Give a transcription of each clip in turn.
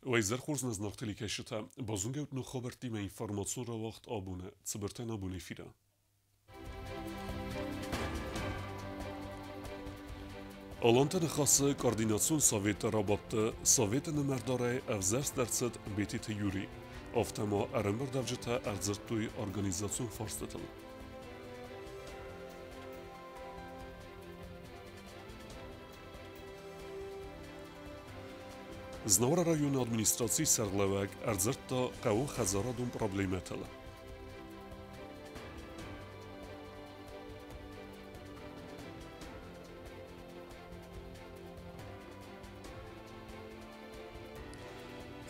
Уӕ изӕр хорз нӕ зынаргъ телекӕсджытӕ! Базонгӕ ут ног хабӕрттимӕ информацион рауагъд абоны цыбыртӕн абон эфиры. Аланты Ныхасы координацион советы рабадты советы нымӕрдарӕй ӕвзӕрст ӕрцыд Бететы Юрий. Афтӕ ма ӕрӕмбырдӕвджытӕ ӕрдзырдтой организацион фарстытыл. Знауыры районы администрацийы сӕргълӕууӕг ӕрдзырдта хъӕуы хӕдзарадон проблемӕтыл.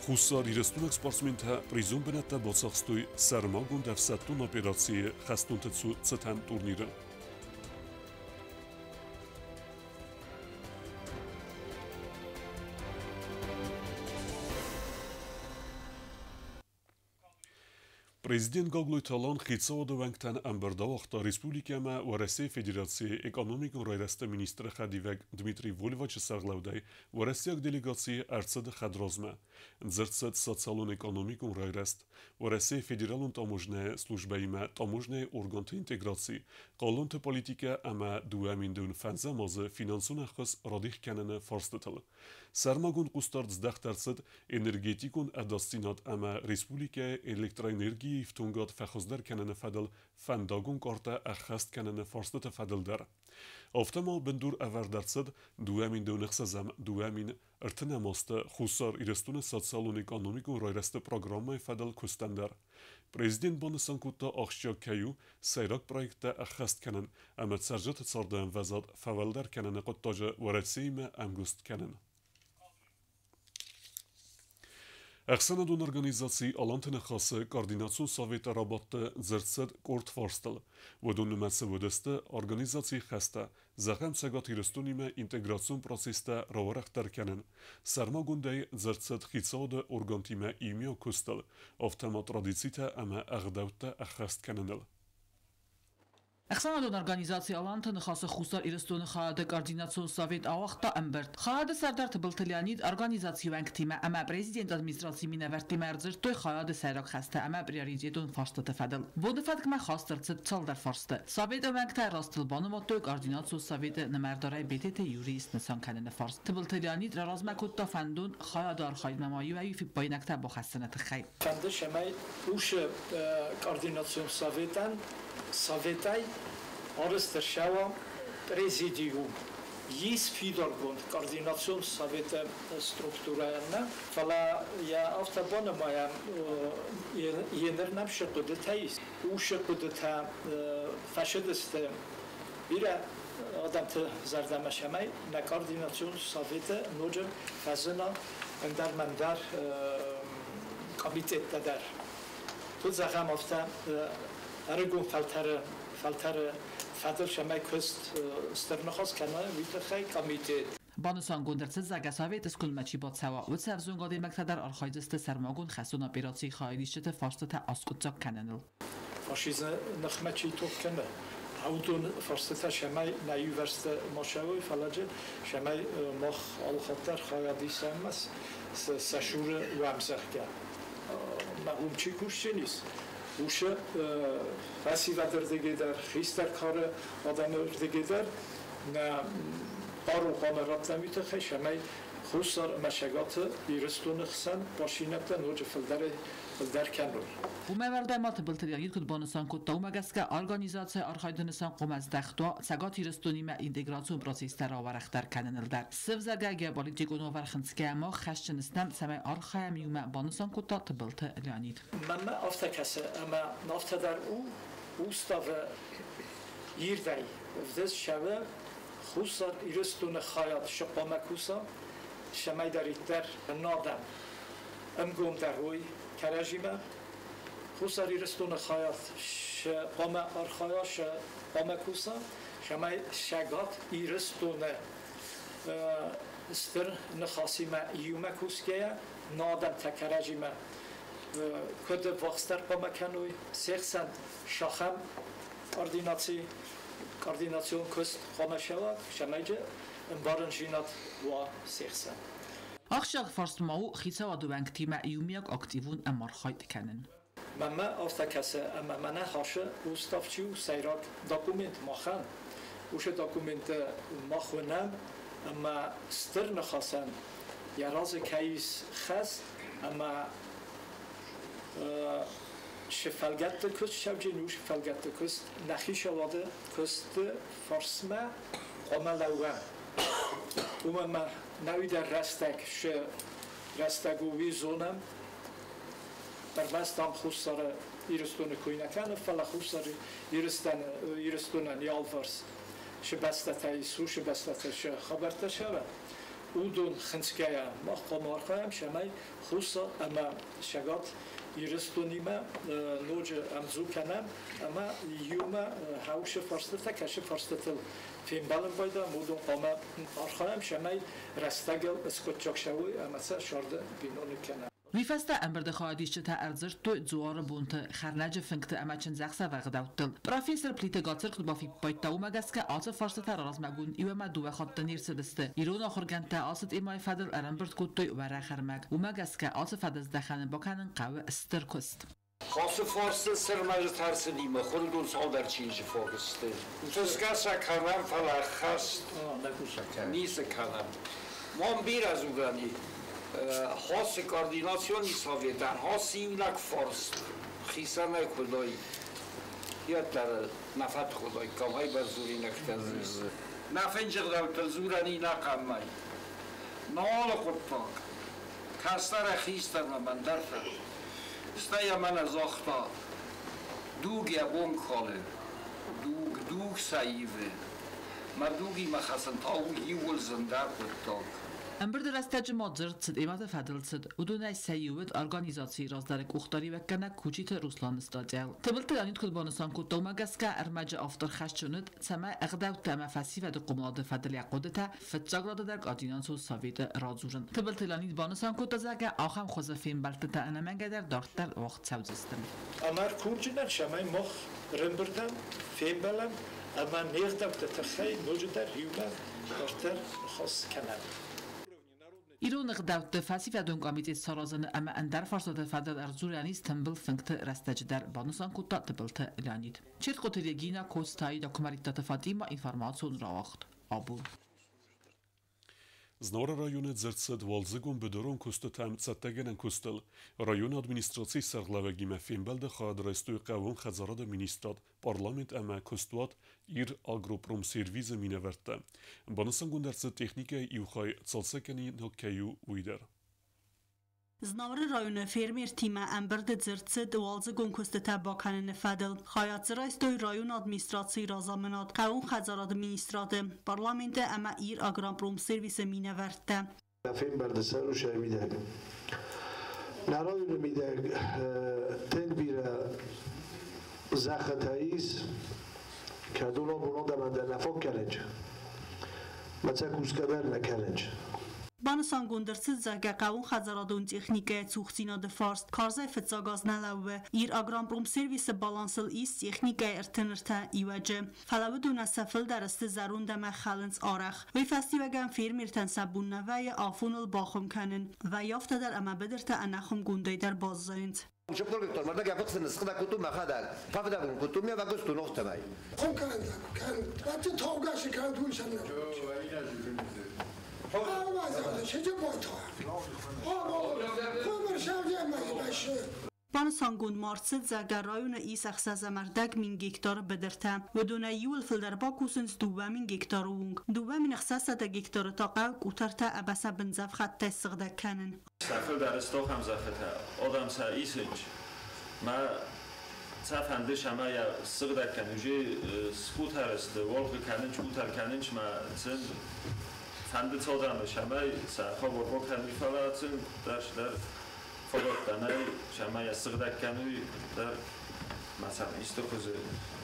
Хуссар Ирыстонаг спортсментӕ призон бынӕттӕ бацахстой сӕрмагонд ӕфсӕддон операцийы хӕстонты цытӕн турниры. Президент Гаглойты Алан хицауады уӕнгтӕн ӕмбырд ауагъта республикӕмӕ Уӕрӕсейы Федерацийы экономикон райрӕзты министры хӕдивӕг Дмитрий Вольвачы сӕргълӕудӕй уӕрӕсейаг делегацийы ӕрцыды хӕдразмӕ. Дзырд цыд социалон-экономикон райрӕзт, Уӕрӕсейы Федералон таможнӕйы службӕимӕ таможнӕйы органты интеграци, хъалонты политикӕ ӕмӕ 2005 азы финансон ӕххуыс радих кӕныны фарстытыл. Сӕрмагонд хъусдард здӕхт ӕрцыд энергетикон ӕдасдзинад ӕмӕ республикӕйы электроэнергийы ифтонгад фӕхуыздӕр кӕныны фӕдыл фӕндагон картӕ ӕххӕст кӕныны фарстыты фӕдыл дӕр. Афтӕ ма бындур ӕвӕрд ӕрцыд 2006 2030 азты Хуссар Ирыстоны социалон-экономикон райрӕзты программӕйы фӕдыл куыстӕн дӕр. Президент банысан кодта, ахсджиаг кӕй у сӕйраг проекттӕ ӕххӕст кӕнын ӕмӕ цӕрджыты царды ӕмвӕзад фӕуӕлдӕр кӕныны хъуыддаджы Уӕрӕсеимӕ ӕмгуыст кӕнын. Ӕхсӕнадон организаци Аланты Ныхасы координацион советы рабадты дзырд цыд къорд фарстыл. Уыдон нымӕцы уыдысты организацийы хӕстӕ, зӕгъӕм, Цӕгат Ирыстонимӕ интеграцион процесстӕ рауӕрӕхдӕр кӕнын. Сӕрмагондӕй дзырд цыд хицауады органтимӕ иумиаг куыстыл, афтӕ ма традицитӕ ӕмӕ ӕгъдӕуттӕ ӕххӕст кӕныныл. Ӕхсӕнадон организаци Аланты Ныхасы Хуссар Ирыстоны хайады координацион совет ауагъта ӕмбырд. Хайады сӕрдар Тыбылты Леонид организацийы уӕнгтимӕ ӕмӕ президенты администрацийы минӕвӕрттимӕ ӕрдзырдтой хайады сӕйраг хӕстӕ ӕмӕ приоритетон фарстыты фӕдыл. Боны фӕткмӕ хаст ӕрцыд цалдӕр фарсты. Советы уӕнгтӕ растыл банымадтой координацион советы нымӕрдарӕй Бететы Юрийы снысан кӕныны фарст. Тыбылты Леонид раразмӕ кодта фӕндон хайады архайдмӕ ма иуӕй-иу фиппаинӕгтӕ бахӕссыны тыххӕй. Фӕнды, цӕмӕй уыцы координацион советӕн советӕй арӕзт ӕрцӕуа президиум. Ис фидаргонд координацион советы структурӕйӕн нӕ, фӕлӕ йӕ афтӕ банымайӕм, йе ныр нӕм цы хъуыдытӕ ис, уыцы хъуыдытӕ фӕцыдысты бирӕ адӕмты зӕрдӕмӕ, цӕмӕй нӕ координацион советы ноджы фӕзына ӕндӕр мӕндӕр комитеттӕ дӕр. Куыд зӕгъӕм, афтӕ ӕрыгон фӕлтӕры фӕдыл цӕмӕй куыст стыр ныхас кӕна, уый тыххӕй комитет. Банысангонд ӕрцыд, зӕгъгӕ, советы скондмӕ чи бацӕуа, уыцы ӕвзонг адӕймӕгтӕ дӕр архайдзысты сӕрмагонд хӕстон операцийы хайадисджыты фарстытӕ аскъуыддзаг кӕныныл. Фашизмы ныхмӕ чи тох кӕны, уыдон фарстытӕ цӕмӕй нӕ иувӕрсты ма цӕуой, фӕлӕ цӕмӕй мах алыхатт дӕр хайад исӕм сӕ цуры уӕм, зӕгъгӕ. Уым чи кусджын ис, уыцы фӕсивӕды рдыгӕй дӕр, хистӕр кары адӕмы рдыгӕй дӕр нӕ хъару хъуамӕ раттӕм уый тыххӕй, цӕмӕй Хуссар ӕмӕ Цӕгаты Ирыстоны хсӕн машинӕтӕ ноджы фылдӕрӕй фылдӕр кӕной. Уымӕй уӕлдай ма Тыбылты Леонид куыд банысан кодта, уымӕ гӕсгӕ организацийы архайды нысан хъуамӕ здӕхт уа Цӕгат Ирыстонимӕ интеграцион процесстӕ рауӕрӕхдӕр кӕныныл дӕр. Сывзаргӕ геополитикон уавӕр хынцгӕйӕ мах хӕсджын стӕм, цӕмӕй архайӕм иумӕ, банысан кодта Тыбылты Леонид. Мӕнмӕ афтӕ кӕсы, ӕмӕ афтӕ дӕр у уставы ирдӕй ӕвдыст цӕуы Хуссар Ирыстоны хайад цы хъуамӕ куса, цӕмӕйдӕриддӕр адӕм ӕмгомдӕр уой кӕрӕдзимӕ. Хуссар Ирыстоны хайад цы хъуамӕ архайа, цы хъуамӕ куса, цӕмӕй Цӕгат Ирыстоны стыр ныхасимӕ иумӕ кусгӕйӕ, нӕ адӕмтӕ кӕрӕдзимӕ куыд ӕввахсдӕр хъуамӕ кӕной, се хсӕн сахӕм координацион куыст хъуамӕ цӕуа, цӕмӕй ӕмбарындзинад уа се хсӕн. Ахсджиаг фарст ма у хицауады уӕнгтимӕ иумиаг активон ӕмархайд кӕнын. Мӕнмӕ афтӕ кӕсы, ӕмӕ мӕнӕ хасы устав чи у сӕйраг документ махӕн. Уыцы документы мах уынӕм, ӕмӕ стыр ныхасӕн йӕ разы кӕй ис хӕс, ӕмӕ шы фӕлгӕтты куыст сӕвджын у, шы фӕлгӕтты куыст нӕ хицауады куысты фарсмӕ хъуамӕ лӕууӕм. Уымӕн ӕмӕ нӕуидӕр рӕстӕг шы рӕстӕг у, уый зонӕм. Ӕрмӕст ам Хуссары Ирыстоны кой нӕ кӕны, фӕлӕ Хуссар Ирыстонӕн йӕ алыварс шы бӕстӕтӕ ис, уыцы бӕстӕтӕ шы хабӕрттӕ сӕвӕ. Уыдон хынцгӕйӕ мах хъуамӕ архайӕм, цӕмӕй Хуссар ӕмӕ Цӕгат Ирыстонимӕ ноджы ӕмдзу кӕнӕм ӕмӕ иумӕ хӕусы фарстытӕ, кӕсы фарстытыл фембӕлын байдайӕм, уыдон хъуамӕ архайӕм, цӕмӕй рӕстӕгыл скъуыддзаг цӕуой ӕмӕ сӕ сӕрды биноныг кӕнӕм. Уый фӕстӕ ӕмбырды хайадисджытӕ ӕрдзырдтой дзуары бонты, хӕрнӕджы фынгты ӕмӕ чындзӕхсӕвы ӕгъдӕуттыл. Профессор Плиты Гацыр куыд бафиппайдта, уымӕ гӕсгӕ ацы фарстытӕ размӕгонд иу ӕмӕ дыууӕ хатты не рцыдысты. Ирон ахуыргӕндтӕ ацы темӕйы фӕдыл ӕрӕмбырд кодтой уӕрӕх ӕрмӕг. Уымӕ гӕсгӕ ацы фӕдыздӕхӕны бакӕнын хъӕуы стыр куыст. Ацы фарсты сӕрмӕджы тӕрсынимӕ хуырдон цалдӕр чиныджы фӕрсты. Фысгӕ сӕ кӕнӕм, фӕлӕ ӕххӕст ницы кӕнӕм. Мам бирӕ дзурӕн и. Хацы координацион советӕн хацы иунӕг фарст хицӕнӕй куыдой. Йеддӕр нӕ фӕтхуыдой, кӕмӕй бӕрзуринӕгтӕ дзы. Нӕ фынджыгъдӕуттыл дзурӕн и нӕ хъӕммӕй. Налы хъуыддаг. Кӕстӕрӕй хистӕрмӕ мӕндӕртӕ. Стӕй йӕ мӕнӕ загъта, дуг йӕ бон калы, дуг дуг сӕ ивы. Мӕ дугимӕ хӕцын та у иууыл зындӕр хъуыддаг. Ӕмбырды рӕстӕджы ма дзырд цыд темӕты фӕдыл цыд. Уыдонӕй сӕ иу уыд организацийы раздӕры къухдариуӕггӕнӕг Кучиты Русланы статьяйыл. Тыбылты Леонид куыд банысан кодта, уымӕ гӕсгӕ ӕрмӕджы автор хӕсджын уыд, цӕмӕй ӕгъдӕуттӕ ӕмӕ фӕсивӕды хъомылады фӕдыл йӕ хъуыдытӕ фыццаг рады дӕр координацион советы радзурын. Тыбылты Леонид банысан кодта, зӕгъгӕ, ахӕм хуызы фембӕлдтытӕ ӕнӕмӕнгӕйдӕр дарддӕр уагъд цӕудзысты. Ӕмӕ ӕркурджынӕн, цӕмӕй мах рӕмбырдӕм, фембӕлӕм ӕмӕ не гъдӕутты тыххӕй ноджыдӕр иумӕ дарддӕр ныхас кӕнӕм. Ирон ӕгъдӕутты фӕсивӕдон комитет саразыны ӕмӕ ӕндӕр фарстаты фӕдыл ӕрдзурӕн ис тымбыл фынгты рӕстӕджы дӕр, банысан кодта Тыбылты Леонид. Четкъоты Регина, Коцтайы, Куымӕридтаты Фатима, информацион рауагъд «Абон». Знауыры районы дзырд цыд уалдзыгон быдырон куыстытӕм цӕттӕгӕнӕн куыстыл. Районы администрацийы сӕргълӕууӕгимӕ фембӕлды хайад райстой хъӕууон хӕдзарады министрад, парламент ӕмӕ куыстуат Ир Агропромсервизы минӕвӕрттӕ. Банысангонд ӕрцыд техникӕйы иу хай цалцӕггӕнинаг кӕй у, уый дӕр. Знауыры районы фермертимӕ ӕмбырды дзырд цыд уалдзыгон куыстытӕ бакӕныны фӕдыл. Хайад дзы райстой районы администрацийы разамынад, хъӕууон хӕдзарады министрады, парламенты ӕмӕ Ир Агропромсервисы минӕвӕрттӕ. Фембӕлды сӕр у сӕ мидӕг. Нӕ районы мидӕг тынг бирӕ зӕххытӕ ис, кӕдон абон адӕмӕн дӕр нӕ фаг кӕнынц, ма сӕ кусгӕ дӕр нӕ кӕнынц. Банысангонд ӕрцыд, зӕгъгӕ, хъӕууон хӕдзарадон техникӕйы цухдзинады фарст карзӕй фыццаг аз нӕ лӕууы. Ир Агропромсервисы балансыл ис техникӕйы 33 иуӕджы. Фӕлӕ уыдонӕн сӕ фылдӕр сты зӕронд ӕмӕ хӕлынц арӕх. Уый фӕстиуӕгӕн фермертӕн сӕ бон нӕ вӕййы афоныл бахуым кӕнын. Вӕййы афтӕ дӕр ӕмӕ быдыртӕ ӕнӕхуымгондӕй дӕр баззайынц. Банысангонд ма ӕрцыд, зӕгъгӕ, районы ис 6,25 гектары быдыртӕ. Уыдонӕй иууыл фылдӕр бакусынц 2 000 гектары онг. 2600 гектары та хъӕуы къутӕртӕ ӕмӕ сӕ бындзӕфхӕдтӕй сыгъдӕг кӕнын. Сӕ фылдӕр сты ахӕм зӕххытӕ, адӕм сӕ исынц. Мӕ сӕ фӕнды ӕмӕ йӕ ссыгъдӕг кӕнын. Уже скъутӕр сты, уӕлхъы кӕнынц, къутӕр кӕнынц мӕ сын фӕнды цодӕмы цӕмӕй сӕ хабар бакӕной, фӕлӕ сын дӕр фадӕттӕ нӕй, цӕмӕй йӕ ссыгъдӕг кӕной дӕр. Мӕ сӕм исты хуызы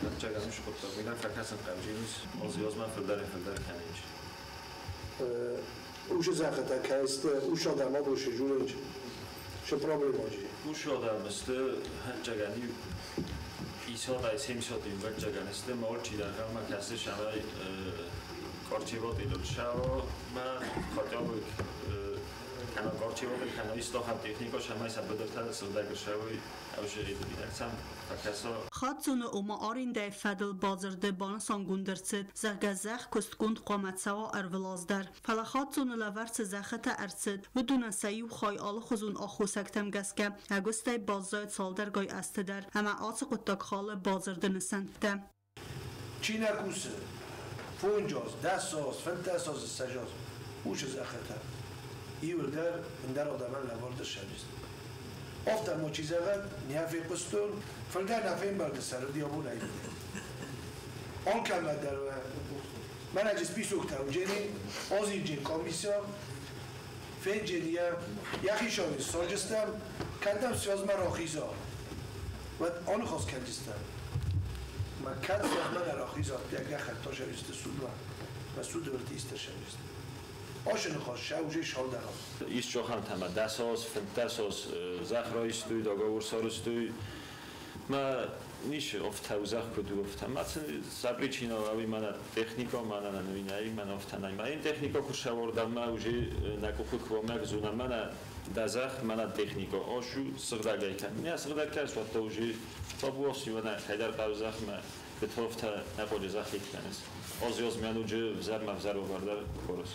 ӕрчъегӕн скъуыддаг, уый дӕр фӕкӕсын хъӕуы, аз-азмӕ фылдӕрӕй-фылдӕр кӕнынц. Уыцы зӕххытӕ кӕй сты, уыцы адӕм абон сызурынц, цы проблема ис? Уыцы адӕм сты ӕрчъегӕн иу исадай, семисадай ӕрчъегӕн сты, ма алчидӕр ӕнхъӕлмӕ кӕсы, цӕмӕй къарчеватъилыл ссӕуа, мӕ хотя бы არჩევანი ქანა ის დოხამ ტექნიკო შამაი საბადერთა სრდაგ შავი ავშერიდები და ფაკასო Хатсуны ома арендӕйы фӕдыл бадзырды банысангонд ӕрцыд, зӕгъгӕ, зӕхх куыстгонд хъуамӕ цӕуа ӕрвылаз дӕр. Фӕлӕ хаццоны лӕвӕрд цы зӕххытӕ ӕрцыд, уыдонӕн сӕ иу хай алыхуызон аххосӕгтӕм гӕсгӕ ӕгуыстӕй баззайы цалдӕргай азты дӕр, ӕмӕ ацы хъуыддаг халы бадзырды нысӕнттӕ. Чи нӕ кусы, 5 аз, 10 аз, 15 аз, 20 аз, уыцы зӕххытӕ иуылдӕр ӕндӕр адӕмӕн лӕвӕрд ссӕдысты. Афтӕ ма чи зӕгъӕд, нӕ фехъуыстон, фылдӕр нӕ фембӕлды сӕрыди абон ӕй. Алкӕмӕ дӕр мӕнӕ списоктӕ уджени, азиджин комиссия, фенджения, йӕхи сарджыстӕм, кӕдӕм связмӕ рахиза, уӕд аныхас кӕнджыстӕм. Ма кӕд связмӕ нӕ рахиза, гӕххӕтт шависты судмӕ, ма суды уылты исты шависты. Ашы ныхас сӕ уже шалдӕгъ. Ис жохам тама 10 аз, 15 аз зӕхх райстой, договор сарӕзтой. Ма ниш офта узах куду офта. Ма сапричино ави мана технико мана на нуинай мана офта най. Ма ин технико кушаворда ма уже на куху квомак зуна мана дазах мана технико. Ошу сыгдагай кан. Не сыгдагай сватта уже табуоси вана хайдар qavzах ма бетофта нақоджи зах иканес. Ози оз мянуджи взар ма взар варда корос.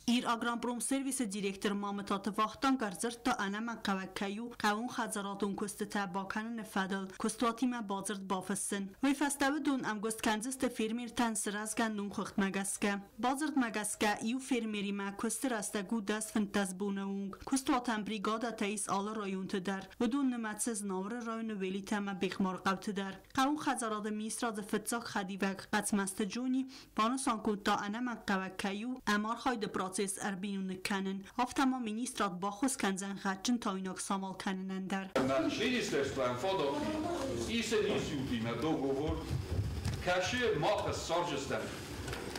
Իր Ագրամպրոմսերվիսը դիրեկտոր Մամեթաթը Վախտան կարծրտը անաման ყავაკაյու ყავուն ხაძარადուն კუსტთა ბაქანն ფადլ კუსტვათიმა ბაძრდ ბაფსენ ვი ფასტავდուն ამ გოსტკანძსტე ფერმერთან სრაზგან ნუმ ხხტმაგასკა ბაძრდ მაგასკა იუ ფერმერიმა კუსტრასტა გუდას ფნტას ბუნაუნგ კუსტვათან ბრიგადათა ის ალი რაიონთը დარ ვდուն ნმაცეს ნავრე რაიონը ველითამა ბიხმორყავთը დარ ყავուն ხაძარადը მისრაძე ფწახ ხადივაკ ყაცმასტე ჯონი ბანოსანკუტა ანამან ყავაკაյու ამარხაյდը პროცეს ըրբինունը քանն աֆտամա մինիստրատ բախոս քանձան խաչն թայնոք սամալ քանն անդար Министерством фодоти исен договор каше махը սարժստեմ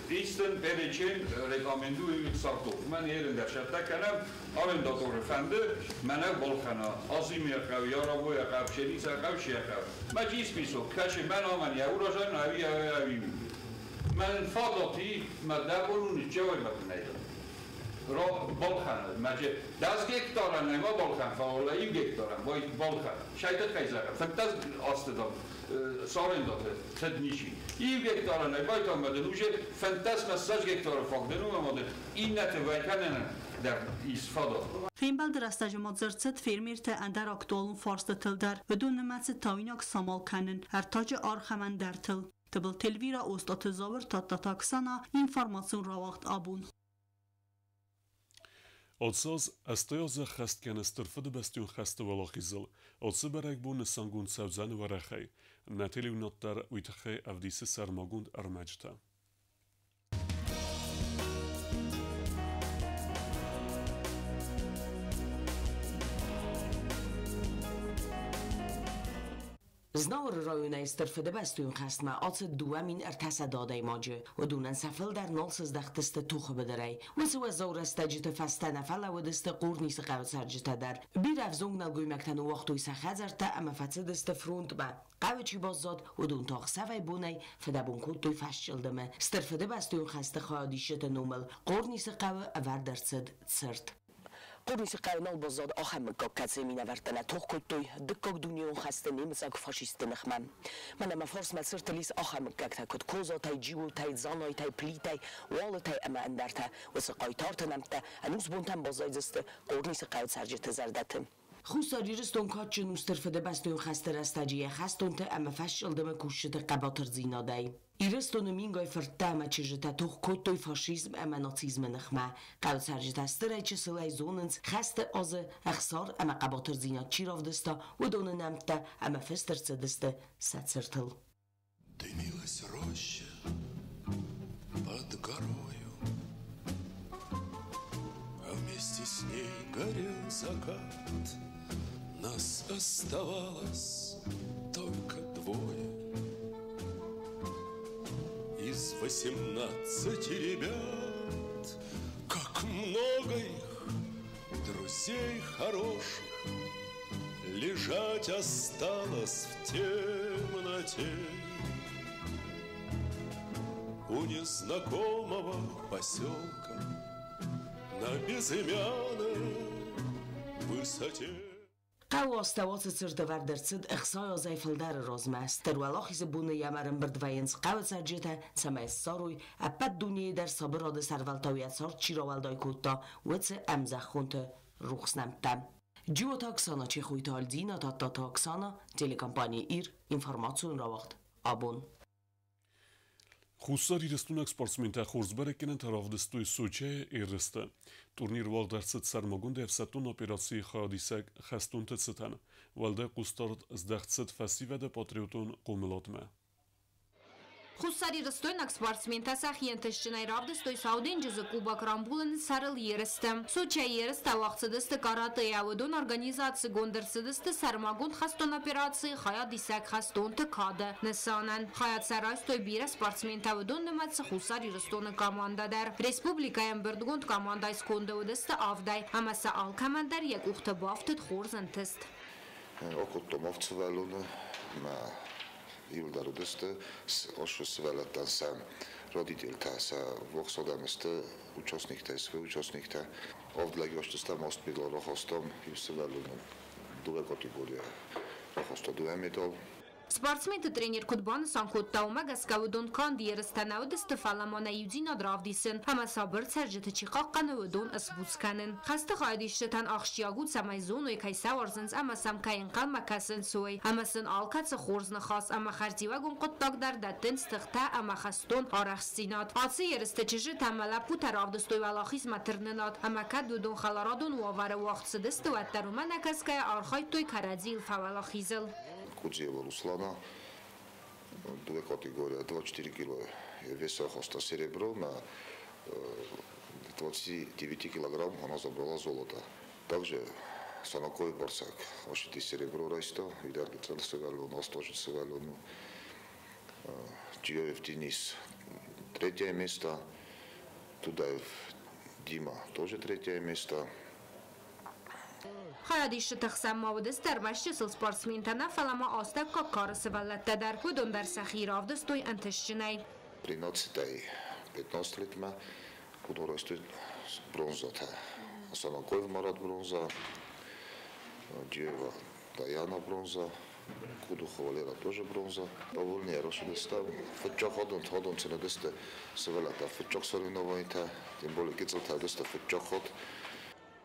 Isten перечень рекомендуемых сортов. Мен yerinde şertte арендатор efendi mənə balxana, azim yaqav, yaravo yaqav, şenis yaqav, şey yaqav. Mən ismiso, каше мен аман я урожай нави ави. Мен фадати мадабун ҷавоб мекунад. Ро балхана, маҷе 10 гектара нема балхан, фаола 1 гектара, бой балхан. Шайтат қайзага. Фантаз астыдан сарендате тедниши. 1 гектара не байтам маден уже фантаз массаж гектара фагдену маден. Иннете вайканен der isfada. Ֆեմբալ դրաստաժամաձրցդ ֆերմերտը անդար ակտուալուն ֆարստը դար, վդու նմացը թավինակ սամալ քանն, հերթաճը արխաման դերթլ։ Տբլ թելվիրա ոստաթը զավր տատտատակսանա ինֆորմացիոն ռավաղտ աբուն։ Оцоз астойоза хасткана стырфыды бастюн хасты валахизыл. Оцы бәрәк бу нысангун сәвзаны варахай. Нателивноттар уйтахай авдисы сармагунд армаджта. Знауыры районӕй стыр Фыдыбӕстӕйон хӕстмӕ ацыд 2300 адӕймаджы. Уыдонӕн сӕ фылдӕр нал сыздӕхтысты тохы быдырӕй. Уыцы уӕззау рӕстӕджыты фӕстӕ нӕ фӕлӕууыдысты Хъорнисы хъӕуы цӕрджытӕ дӕр. Бирӕ ӕвзонг нӕлгоймӕгтӕ ныууагътой сӕ хӕдзӕрттӕ ӕмӕ фӕцыдысты фронтмӕ. Хъӕуы чи баззад, уыдон та ӕхсӕвӕй-бонӕй фыдӕбон кодтой фӕсчъылдымы. Стыр Фыдыбӕстӕйон хӕсты хайадисджыты номыл Хъорнисы хъӕуы ӕвӕрд ӕрцыд цырт. Хъорнисы хъӕуы нал баззад ахӕм мыггаг, кӕцыйы минӕвӕрттӕ нӕ тох кодтой Дыккаг дунеон хӕсты немыцаг фашистты ныхмӕ. Мӕнӕ мӕ фарсмӕ цыртыл ис ахӕм мыггӕгтӕ, куыд Козатӕй, Джиотӕй, Дзанайтӕй, Плитӕй, Уалытӕй ӕмӕ ӕндӕртӕ. Уыцы хъайтарты нӕмттӕ ӕнусбонтӕм баззайдзысты Хъорнисы хъӕуы цӕрджыты зӕрдӕты. Хуссар Ирыстон кадджын у Стыр Фыдыбӕстӕйон хӕсты рӕстӕджы йӕ хӕстонты ӕмӕ фӕсчъылдымы кусджыты хъӕбатырдзинадӕй. Ирыстоны мингай фырттӕ ӕмӕ чызджытӕ тох кодтой фашизм ӕмӕ нацизмы ныхмӕ. Хъӕуы цӕрджытӕ стырӕй чысылӕй зонынц, хӕсты азы ӕхсар ӕмӕ хъӕбатырдзинад чи равдыста, уыдоны нӕмттӕ ӕмӕ фыст ӕрцыдысты сӕ цыртыл. Дымилась роща под горою, а вместе с ней горел закат. Нас оставалось только двое. Из 18 ребят, как много их, друзей хороших, лежать осталось в темноте у незнакомого поселка на безымянной высоте. Хъӕуы астӕу ацы цырт ӕвӕрд ӕрцыд 60 азӕй фылдӕры размӕ. Стыр Уӕлахизы боны йӕм ӕрӕмбырд вӕййынц хъӕуы цӕрджытӕ, цӕмӕй ссарой, ӕппӕт дунейы дӕр сабырады сӕрвӕлтау йӕ цард чи рауӕлдай кодта, уыцы ӕмзӕххонты рухс нӕмттӕ. Джиоты Оксана, Чехойты Альдина, Тадтаты Оксана, телекомпани «Ир», информацион рауагъд «Абон». Хуссар Ирыстойнаг спортсментӕ хорз бӕрӕггӕнӕнтӕ равдыстой Сочӕйы ерысты. Турнир уагъд ӕрцыд сӕрмагонд ӕфсӕддон операцийы хайадисӕг хӕстонты цытӕн. Уӕлдай хъусдард здӕхт цыд фӕсивӕды патриотон хъомыладмӕ. Хуссарирыстойнаг спортсментӕ сӕхи ӕнтыстджынӕй равдыстой Сау денджызы Кубок рамбулыны сӕрыл ерысты. Сочӕйы ерыстӕ уагъд цыдысты каратэйӕ, уыдон организацигонд ӕрцыдысты сӕрмагонд хӕстон операцийы хайадисӕг хӕстонты кады нысанӕн. Хайад сӕ райстой бирӕ спортсментӕ, уыдон нымӕцы Хуссар Ирыстоны командӕ дӕр. Республикӕйы ӕмбырдгонд командӕйы сконды уыдысты авдӕй, ӕмӕ сӕ алкӕмӕн дӕр йӕ къухты бафтыд хорз ӕнтыст. Акодтам авд сывӕллоны, мӕ иуылдӕр уыдысты асы сывӕллӕттӕн сӕ родительтӕ, сӕ ввахс адӕм сты участниктӕ, СВ участниктӕ. Авд лӕг астыстӕм, аст медал рахастам, иу сывӕллоны дыууӕ категорийӕ рахаста дыууӕ медал. Спортсменты тренер куыд банысан кодта, уымӕ гӕсгӕ уыдон канд ерыстӕ нӕ уыдысты, фӕлӕ ма нӕ иудзинад равдисын ӕмӕ сабыр цӕрджыты чи хъахъхъӕны, уыдон сбуц кӕнын. Хӕсты хайадисджытӕн ахсджиаг у, цӕмӕй зоной, кӕй сӕ уарзынц ӕмӕ сӕм кӕй ӕнхъӕлмӕ кӕсынц, уый. Ӕмӕ сын алкӕцы хорз ныхас ӕмӕ хӕрзиуӕгон хъуыддаг дӕр дӕттынц тыхтӕ ӕмӕ хӕстон арӕхстдзинад. Ацы ерысты чызджытӕ ӕмӕ лӕппутӕ равдыстой уӕлахизмӕ тырнынад, ӕмӕ кӕд уыдон хӕларадон уавӕры уагъд цыдысты, уӕддӕр уымӕ нӕ кӕсгӕйӕ архайдтой кӕрӕдзийыл фӕуӕлахизыл. Кудзиева Руслана, две категории, 24 кило веса хоста серебро, на 29 килограмм она забрала золото. Также Санакой Барсак, ошити серебро райста, Видар Гицел сывӕллон, аст сывӕллон, Чиоев Денис третье место, Тудаев Дима тоже третье место. Хайадисджыты хсӕн ма уыдысты ӕрмӕст чысыл спортсментӕ нӕ, фӕлӕ ма астӕуккаг кары сывӕллӕттӕ дӕр. Уыдон дӕр сӕхи равдыстой ӕнтыстджынӕй. 13-15 летмӕ уыдон райстой бронзатӕ. Санакоев Марат бронза, Джиева Даяна бронза, Кудухова Валера тоже бронза. Довольны рашыдыстӕм. Фыццаг хатт хатт цӕрыдысты сывӕллӕттӕ фыццаг соревнованийтӕ, тем более гыццылтӕ уыдысты фыццаг хатт.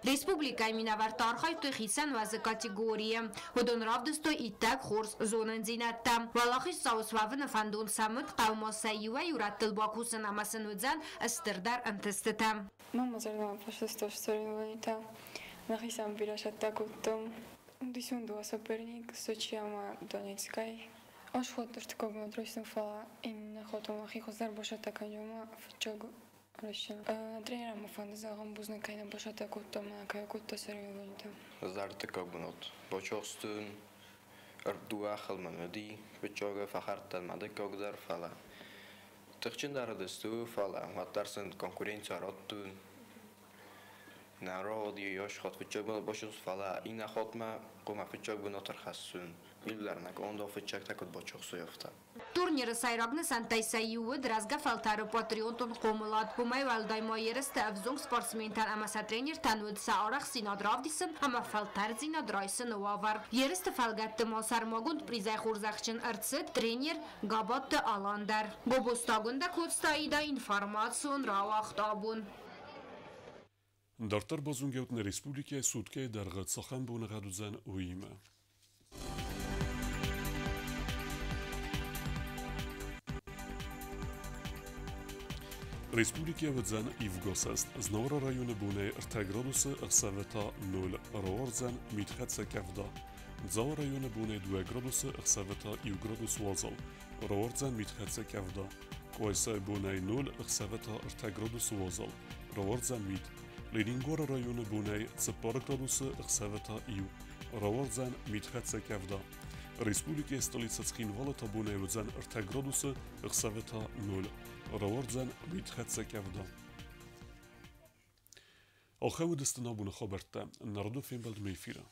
Республикӕйы минӕвӕрттӕ архайдтой хицӕн уӕзы категорийы. Уыдон равдыстой иттӕг хорз зонындзинӕдтӕ. Уӕлахиздзау суӕвыны фӕндон сӕм уыд, хъӕумӕ сӕ иуӕй-иу рӕттыл бакусын ӕмӕ сын уыдзӕн стырдӕр ӕнтыстытӕ. Мӕ зӕрдӕмӕ фӕсысты соревнованийтӕ. Нӕхицӕн бирӕ сӕттӕ кодтам. Дысон дыууӕ соперник Сочи ӕмӕ Донецкӕй. Ӕз хатт ӕртыккаг бынат райстон, фӕлӕ иннӕ хатт мӕхи хуыздӕр басӕттӕ кӕнон фыццаг райстон. Тренерӕн мӕ фӕнды зӕгъын бузныг, кӕй нӕ басӕттӕ кодта ӕмӕ кӕй акодта соревнованийтӕ. Ӕз ӕртыккаг бынат бацахстон, дыууӕ хӕлмӕн уыди, фыццаг фӕхӕрдтӕн ма дыккаг дӕр, фӕлӕ тыхджындӕр уыдысты, фӕлӕ уӕддӕр сын конкуренци радтон. Нӕ рауади ӕз хатт фыццаг бынат бацахстон, фӕлӕ иннӕ хатмӕ хъуамӕ фыццаг бынат ӕрхӕссон. Иууылдӕр нӕ командӕ фыццӕгтӕ куыд бацахсой, афтӕ. Турниры сӕйраг нысӕнттӕй сӕ иу уыд рӕзгӕ фӕлтӕры патриотон хъомылад. Уымӕй уӕлдай ма ерысты ӕвзонг спортсментӕн ӕмӕ сӕ тренертӕн уыд сӕ арӕхстдзинад равдисын ӕмӕ фӕлтӕрддзинад райсыны уавӕр. Ерысты фӕлгӕтты ма сӕрмагонд призӕй хорзӕхджын ӕрцыд тренер Габатты Алан дӕр. Гобозты Агуындӕ, Коцты Аида, информацион рауагъд «Абон». Дарддӕр базонгӕут нӕ республикӕйы суткӕйы дӕргъы цахӕм боныгъӕд уыдзӕн, уыимӕ. Республикӕ уыдзӕн ивгӕсӕст. Знауыры районы бонӕй 3 градусы, ӕхсӕвы та 0. Рауардзӕн митхӕццӕ къӕвда. Дзауы районы бонӕй 2 градусы, ӕхсӕвы та 1 градус уазал. Рауардзӕн митхӕццӕ къӕвда. Къуайсайы бонӕй 0, ӕхсӕвы та 3 градусы уазал. Рауардзӕн мит. Ленингоры районы бонӕй 4 градусы, ӕхсӕвы та 1. Рауардзӕн митхӕццӕ къӕвда. Республикӕйы столицӕ Цхинвалы та бонӕй уыдзӕн 3 градусы, ӕхсӕвы та 0. Рауардзӕн митхӕццӕ къӕвда. Ахӕм уыдысты нӕ абоны хабӕрттӕ. Народон фембӕлдмӕ эфиры.